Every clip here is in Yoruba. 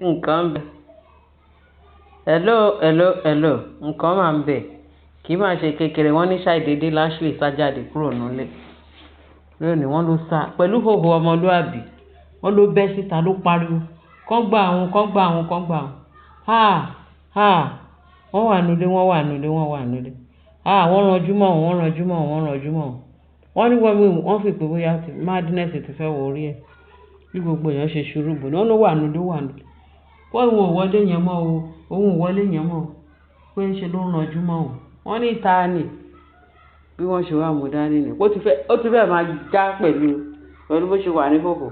Nǹkan ń bẹ. Hello, hello, hello. Nǹkan máa ń bẹ. Kì í máa ṣe kékeré. Wọ́n ní ṣàìdédé Lashley sá jáde kúrò nílé. Lónìí wọ́n ló sá pẹ̀lú hòhò ọmọlúàbí. Wọ́n ló bẹ́ síta ló pariwo. Kán gbà òun, kán gbà òun, kán gbà òun. Ha! Ha! Wọ́n wà nínú ilé, wọ́n wà nínú ilé, wọ́n wà nínú ilé. Ha! Wọ́n ranjú mọ́ òun, wọ́n ranjú mọ́ òun, wọ́n ranjú mọ́ òun. Wọ́n ní wọ́n fi pé bóyá madness ti fẹ́ wọ orí ẹ̀. Bí gbogbo èèyàn ṣe ṣùrù bò ní. Wọ́n ló wà nínú ilé, ó wà nínú ilé. Wọ́n ò wọlé yẹn mọ́ o. Òun ò wọlé yẹn mọ́ o. Pé ń ṣe ló ń ranjú mọ́ òun. Wọ́n ní ta ni? Bí wọ́n ṣe wá mú dání ni. Ó ti fẹ́ máa já pẹ̀lú bó ṣe wà ní hòhò.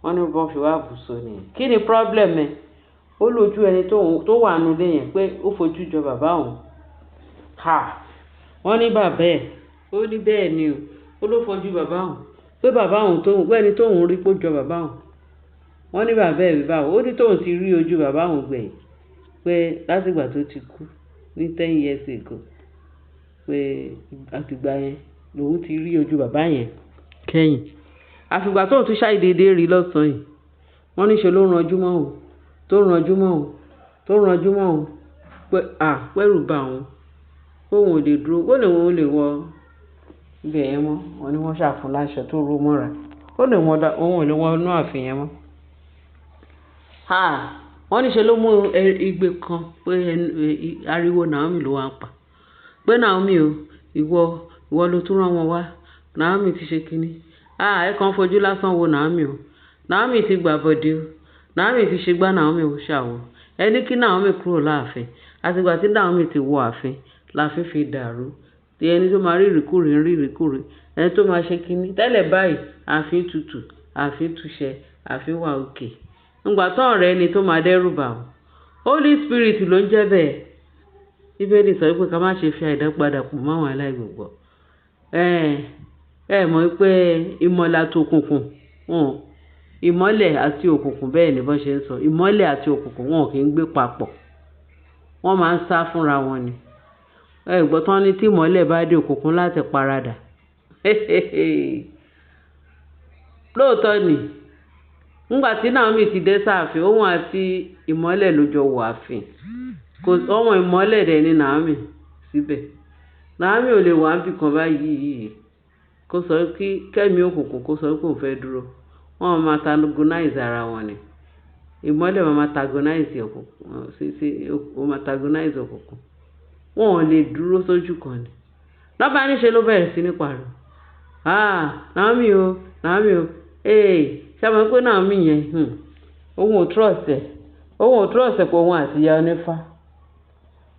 Wọ́n ní bó ṣe wá bù so ni. Kí ni problem ẹ? Ó lójú ẹni tó wà nínú ilé yẹn pé ó fojú jọ bàbá òun. Ha! Wọ́n ní bàbá ẹ̀. Ó ní bẹ́ẹ̀ ni o. Ó ló fojú bàbá òun. Pé bàbá òun tó, pé ẹni tó ń rí pé ó jọ bàbá òun. Wọ́n ní bàbá ẹ̀ bí báwo. Ó ní tóun ti rí ojú bàbá òun gbẹ̀yìn. Pé láti ìgbà tó ti kú ní 10 years ago. Pé àti ìgbà yẹn lòun ti rí ojú bàbá yẹn kẹ́yìn. Àfi ìgbà tóun tún ṣàìdédé rí lọ́sàn-án yìí. Wọ́n ní ṣe ló ń ranjú mọ́ òun, tó ń ranjú mọ́ òun, tó ń ranjú mọ́ òun. Pé à, pẹ́rù bá òun. Pé òun ò lè dúró. Ó lè òun ò lè wọ ibẹ̀ yẹn mọ́. Wọ́n ní wọ́n ṣàfún láṣọ tó ró mọ́ra. Ó lè wọ́n dá, òun ò lè wọ inú ààfin yẹn mọ́. Ha! Wọ́n ní ṣe ló mú igbe kan pé ariwo Naomi ló wá ń pa. Pé Naomi o, ìwọ ló tún rán wọn wá. Naomi ti ṣe kíni. Ah! Ẹ kàn fojú lásán wo Naomi o. Naomi ti gbàbọ̀dè o. Naomi ti ṣe gbá, Naomi ò ṣàwọ̀. Ẹ ní kí Naomi kúrò láàfin. Àti ìgbà tí Naomi ti wọ ààfin, láàfin fi dàrú. Tí ẹni tó máa rí ìrìkúrì ń rí ìrìkúrì. Ẹni tó máa ṣe kíni. Tẹ́lẹ̀ báyìí, ààfin tutù, ààfin túṣẹ, ààfin wà okay. Ìgbà tó ọ̀rẹ́ ẹni tó máa dẹ́rù bà wọ́n. Holy Spirit ló ń jẹ́ bẹ́ẹ̀. Bíbélì sọ wípé ká má ṣe fi àìdá padà pọ̀ mọ́ àwọn aláìgbàgbọ́. Ẹ mọ̀ wípé ìmọ́lẹ̀ àti òkùnkùn wọn, ìmọ́lẹ̀ àti òkùnkùn, bẹ́ẹ̀ ni wọ́n ṣe ń sọ. Ìmọ́lẹ̀ àti òkùnkùn wọn ò kí ń gbé papọ̀. Wọ́n máa ń sá fúnra wọn ni. Ẹ gbọ́ tán ní tí ìmọ́lẹ̀ bá dé, òkùnkùn láti paradà. Lóòótọ́ ni. Nígbà tí Naomi ti dé sáàfin, òun àti ìmọ́lẹ̀ ló jọ wọ ààfin. Kò, ọmọ ìmọ́lẹ̀ dẹ̀ ni Naomi síbẹ̀. Naomi ò lè wá níbí kan báyìí kó sọ kí kẹ́mi òkùnkùn kó sọ pé òun fẹ́ dúró. Wọ́n máa antagonize ara wọn ni. Ìmọ́lẹ̀ máa antagonize òkùnkùn, sí, ó máa antagonize òkùnkùn. Wọn ò lè dúró sójú kan ni. Lọ́ba ní ṣe ló bẹ̀rẹ̀ sí ní pariwo. "Ah! Naomi o, Naomi o." Hey! Ṣé ẹ mọ̀ pé Naomi yẹn, òun ò trust ẹ̀. Òun ò trust ẹ̀ pé òun àti ìyá onífá.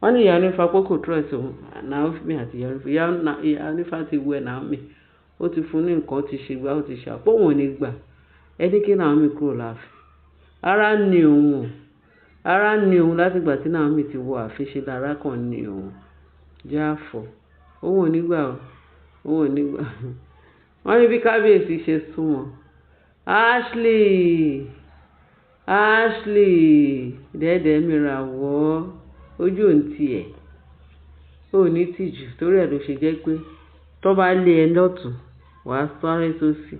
Wọ́n ní ìyá onífá pé kò trust òun. Naomi àti ìyá onífá. Ìyá onífá ti wẹ Naomi. Ó ti fún ní nǹkan, ó ti ṣe gbá, ó ti ṣe àpò. Òun ò ní gbà. Ẹ ní kí Naomi kúrò láàfin. Ara ń ni òun o. Ara ń ni òun láti ìgbà tí Naomi ti wọ ààfin, ṣe lára kan ní òun. Jáfọ̀. Òun ò ní gbà o. Òun ò ní gbà. Wọ́n ní bí kábíyèsí ṣe sún wọn. "Ashley, Ashley, dẹ́dẹ̀ mi ra wọ́. Ojú ò ń tì ẹ́. Ó ní tìjú torí ẹ ló ṣe jẹ́ pé tó bá lé ẹ lọ́tùn, wà á sáré sóṣì.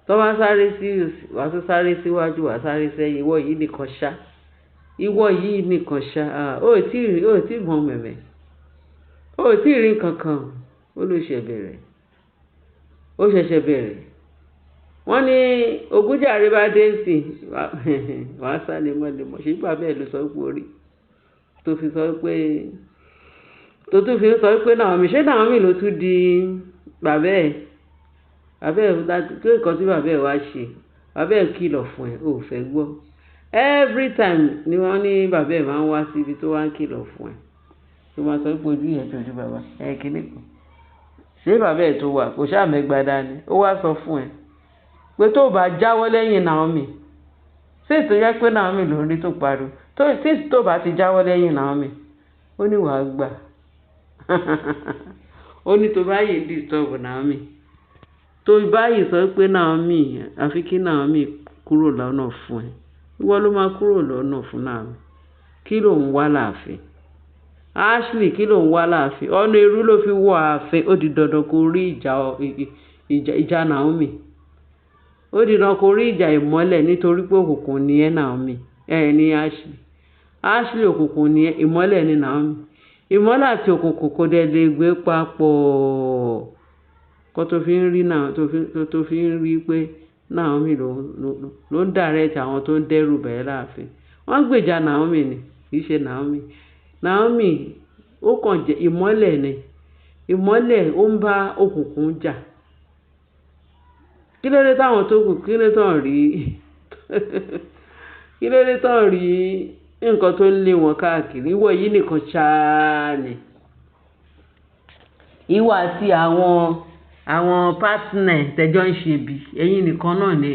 Tó bá sáré sí òsì, wà á tún sáré síwájú, wà á sáré sẹ́yìn. Ìwọ yìí nìkan ṣá. Ìwọ yìí nìkan ṣá. Ah, ó tí rí, ó tí mọ̀ mẹ̀mẹ̀. Ó tí rí nǹkan kan. Ó ló ṣẹ̀ bẹ̀rẹ̀. Ó ṣẹ̀ṣẹ̀ bẹ̀rẹ̀." Wọ́n ní Ògúnjàre bá dé sí, wà á sá lemọ́lemọ́. Ṣé bàbá ẹ ló sọ pé ó rí? Tó fi sọ pé, tó tún fi sọ pé Naomi, ṣé Naomi ló tún di bàbá ẹ̀? Bàbá ẹ̀, kí nǹkan tí bàbá ẹ̀ wá ṣe? Bàbá ẹ̀ kìlọ̀ fún ẹ, o ò fẹ́ gbọ́. Every time ni wọ́n ní bàbá ẹ̀ máa ń wá sí ibi tó wá ń kìlọ̀ fún ẹ. Tó máa sọ pé ojú yẹn jọjú bàbá ẹ kíní kan. Ṣé bàbá ẹ̀ tó wà kò ṣáà mẹ́gba dání? Ó wá sọ fún ẹ pé tó bá jáwọ́ lẹ́yìn Naomi, ṣé ètò jẹ́ pé Naomi ló ń rí tó pariwo? Tó tí tó bá ti jáwọ́ lẹ́yìn Naomi, ó ní wàá gbà. Ó ní tó bá yìí disturb Naomi, tó báyìí sọ pé Naomi, àfi kí Naomi kúrò lọ́nà fún ẹ. Ìwọ ló máa kúrò lọ́nà fún Naomi. Kí ló ń wá láàfin? Ashley, kí ló ń wá láàfin? Ọ̀nà èrú ló fi wọ ààfin. Ó di dandan kó rí ìjà Naomi. Ó di dandan kó rí ìjà ìmọ́lẹ̀ nítorí pé òkùnkùn ni ẹ́, Naomi. Ẹ ní Ashley. Ashley òkùnkùn ni ẹ́, ìmọ́lẹ̀ ni Naomi. Ìmọ́lẹ̀ àti òkùnkùn kò dẹ̀ lè gbé papọ̀. Nǹkan tó fi ń rí náà, tó fi ń rí pé Naomi ló ń direct àwọn tó ń dẹ́rù bà ẹ́ láàfin. Wọ́n ń gbèjà Naomi ni, kì í ṣe Naomi. Naomi ó kàn jẹ́ ìmọ́lẹ̀ ni. Ìmọ́lẹ̀ ó ń bá òkùnkùn jà. Kí ló dé táwọn tó kù, kí ló dé tán rí, kí ló dé tán rí nǹkan tó ń lé wọn káàkiri? Ìwọ yìí nìkan ṣáá ni. Ìwọ àti àwọn partner tẹjọ́ ń ṣe bí, ẹ̀yin nìkan náà ni.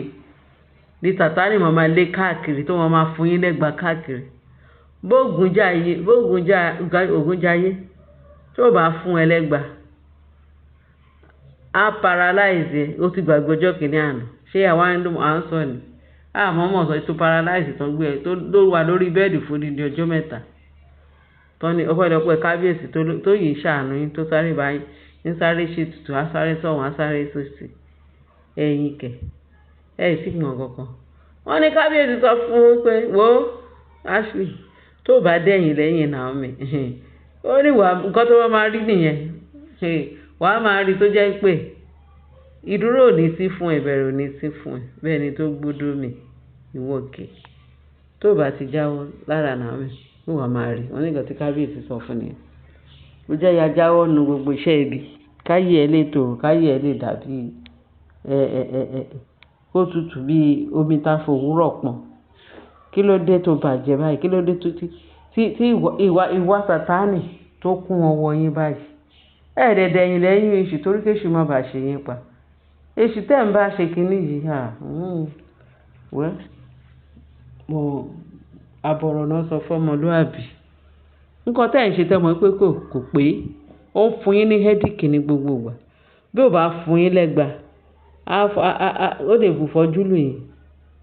Ní Sátánì máa ma lé káàkiri tó máa ma fún yín lẹ́gba káàkiri. Bó ògùn jayé, bó ògùn ja, ògùn jayé, tó bá fún ẹ lẹ́gba, á paralyze ẹ. Ó ti gbàgbé ọjọ́ kìíní àná. Ṣé àwa ń sọ ni? A mọ̀ọ́mọ̀ sọ tó paralyze tó gbé ẹ, tó wà lórí bẹ́ẹ̀dì fún odidi ọjọ́ mẹ́ta. Tọ́ ni ọpẹ́lọpẹ́ kábíyèsí tó yìí ṣàánú yín, tó sáré bá yín, ń sáré ṣe ètùtù, á sáré sọ̀hún, á sáré sóṣì. Ẹ̀yin kẹ̀, ẹ sì mọ̀ nǹkan. Wọ́n ní kábíyèsí sọ fún un pé, "Wo Ashley, tó bá dẹ̀yìn lẹ́yìn Naomi." Ó ní wà, nǹkan tó bá máa rí nìyẹn. Wà á máa rí tó jẹ́ pé ìdúró ò ní sí fún ẹ, ìbẹ̀rù ò ní sí fún ẹ. Bẹ́ẹ̀ ni tó gbódò mi, ìwọ kẹ̀. Tó bá ti jáwọ́ lára Naomi, ó wà máa rí. Wọ́n ní nǹkan tí kábíyèsí sọ fún ni. Ó jẹ́ ya jáwọ́ nu gbogbo iṣẹ́ ibi. Káyé ẹ lè tòrò, káyé ẹ lè dàbí ẹ, ẹ, ẹ, ẹ, kó tutù bí omi ta fòwúrọ̀ pọ̀n. Kí ló dé tó bàjẹ́ báyìí? Kí ló dé tó tí ìwà Sátánì tó kún ọwọ́ yín báyìí? Ẹ dẹ̀ dẹ̀yìn lẹ́yìn èṣù torí kí èṣù má bàa ṣe yín pa. Èṣù tẹ́ ń bá ṣe kiní yìí, à, well, mo àbọ̀rọ̀ náà sọ fún ọmọlúàbí. Nǹkan tí ẹ̀ ń ṣe tẹ́ mọ̀ pé kò pé. Ó ń fún yín ní headache ní gbogbo ìgbà. Bí ó bá fún yín lẹ́gba, ó lè fò fọ́jú lù yín.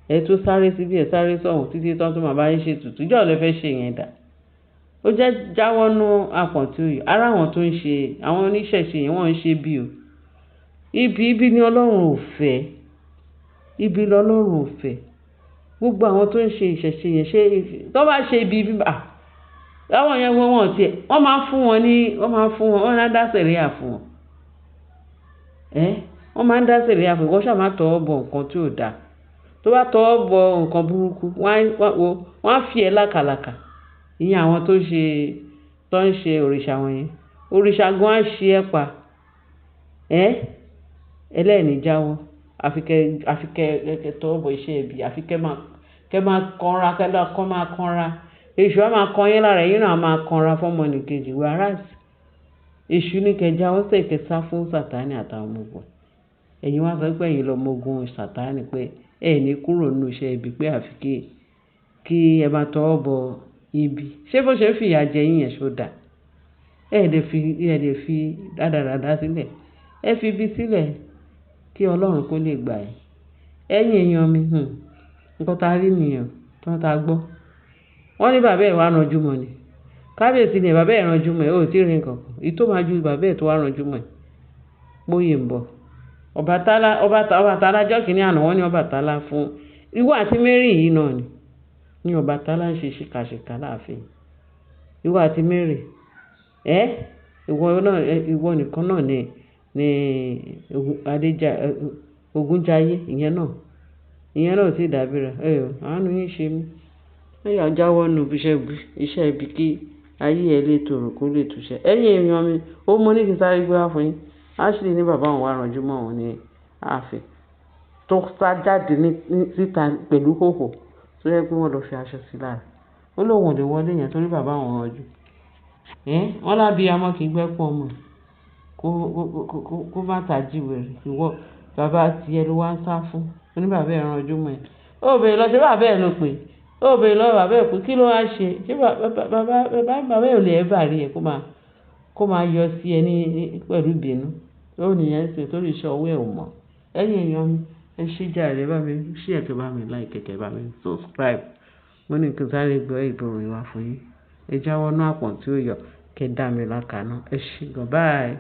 Ẹ tó sáré síbí, ẹ sáré sọ̀hún títí tán tó máa bá yín ṣe ètùtù. Ìjọ́ wo lẹ fẹ́ ṣe yẹn dà? Ó jẹ́ jáwọ́ nú àpọ̀n tí ó yọ. Ara àwọn tó ń ṣe, àwọn oníṣẹ̀ṣe yẹn wọ́n ń ṣe bí o. Ibi ni Ọlọ́run ò fẹ́. Ibi lọ́lọ́run ò fẹ́. Gbogbo àwọn tó ń ṣe ìṣẹ̀ṣe yẹn ṣé tó bá ṣe ibi bí, à, àwọn yẹn wọ́n wọ́n ti ẹ̀, wọ́n máa ń fún wọn ní, wọ́n máa ń fún wọn, wọ́n máa ń dá sẹ̀ríà fún wọn. Ẹ́, wọ́n máa ń dá sẹ̀ríà fún wọn. Wọ́n ṣà máa tọwọ́ bọ nǹkan tí ò da. Tó bá tọwọ́ bọ nǹkan burúkú, wọ́n á fi ẹ lákàlàkà. Ìyẹn àwọn tó ń ṣe òrìṣà wọ̀nyẹn. Òrìṣà gan á ṣe ẹ pa. Ẹ́, ẹlẹ́ni jáwọ́. Àfi kẹ tọwọ́ bọ iṣẹ́ ibi. Àfi kẹ máa kanra, kẹ lọ kọ́ máa kanra. Èṣù á máa kan yín lára, ẹ̀yin náà á máa kanra fún ọmọnìkejì. Whereas èṣù ní kẹ jáwọ́ sẹ̀ kẹ sá fún Sátánì àtàwọn ọmọ ogun. Ẹ̀yin wá sọ pé ẹ̀yin lọmọ ogun Sátánì pé ẹ ní kúrò nínú iṣẹ́ ibi pé àfi kí ẹ máa tọwọ́ bọ ibi. Ṣé bó ṣe ń fìyà jẹ yín yẹn ṣó dà? Ẹ lè fi rádaràda sílẹ̀. Ẹ fi ibi sílẹ̀ kí Ọlọ́run kó lè gbà ẹ́. Ẹ̀yin èèyàn mi, nǹkan tá rí nìyẹn, nǹkan tá gbọ́. Wọ́n ní bàbá ẹ̀ wá ranjú mọ́ ni. Kábíyèsí ni bàbá ẹ̀ ranjú mọ́ ẹ, ó ò tí ì rí nǹkan kan. Èyí tó máa ju bàbá ẹ̀ tó wá ranjú mọ́ ẹ. Bóyè ń bọ̀. Ọbàtálá ọjọ́ kìíní àná wọ́n ní Ọbàtálá fún ìwọ àti Mary yìí náà ni. Ní Ọbàtálá ń ṣe ṣìkàṣìkà láàfin. Ìwọ àti Mary. Ẹ́, ìwọ náà, ìwọ nìkan náà ni Adéjà, Ògúnjáyé, ìyẹn náà. Ìyẹn náà ò tí ì dàbí rẹ̀. Ẹ ò, àánú yín ṣe mí. Ẹ yà jáwọ́ nínú iṣẹ́ ibi kí ayé ẹ lè tòrò kó lè tùṣẹ́. Ẹ̀yin èèyàn mi, ó mú ní kí n sáré gbé wá fún yín. Ashley ní bàbá òun wá ranjú mọ́ òun ní ààfin. Tó sá jáde ní síta pẹ̀lú hòhò tó jẹ́ pé wọ́n lọ fi aṣọ sí lára. Ó lóun ò lè wọlé yẹn torí bàbá òun ranjú. Ẹ́, wọ́n lábí amọ́ kì í gbẹ́kún ọmọ. Kó má tají wèrè. Ìwọ, bàbá tí ẹ ló wá ń sá fún. Ó ní bàbá ẹ ranjú mọ́ ẹ. Ó bèrè lọ, ṣé bàbá ẹ ló pè? Ó bèrè lọ́wọ́ bàbá ẹ pé kí ló wá ṣe? Ṣé bàbá ẹ ò lè ever rí ẹ kó máa yọ sí ẹ ní pẹ̀lú ìbínú. Ó ní ìyẹn ṣe torí iṣẹ́ ọwọ́ ẹ ò mọ̀. Ẹ̀yin èèyàn mi, ẹ ṣé jàre, ẹ bá mi share, kẹ bá mi like, kẹ bá mi subscribe. Mo ní kí n sáré gbé ìbòrí wá fún yín. Ẹ jáwọ́ nú àpọ̀n tí ó yọ, kẹ dá mi lákaná. Ẹ ṣé gan. Bye.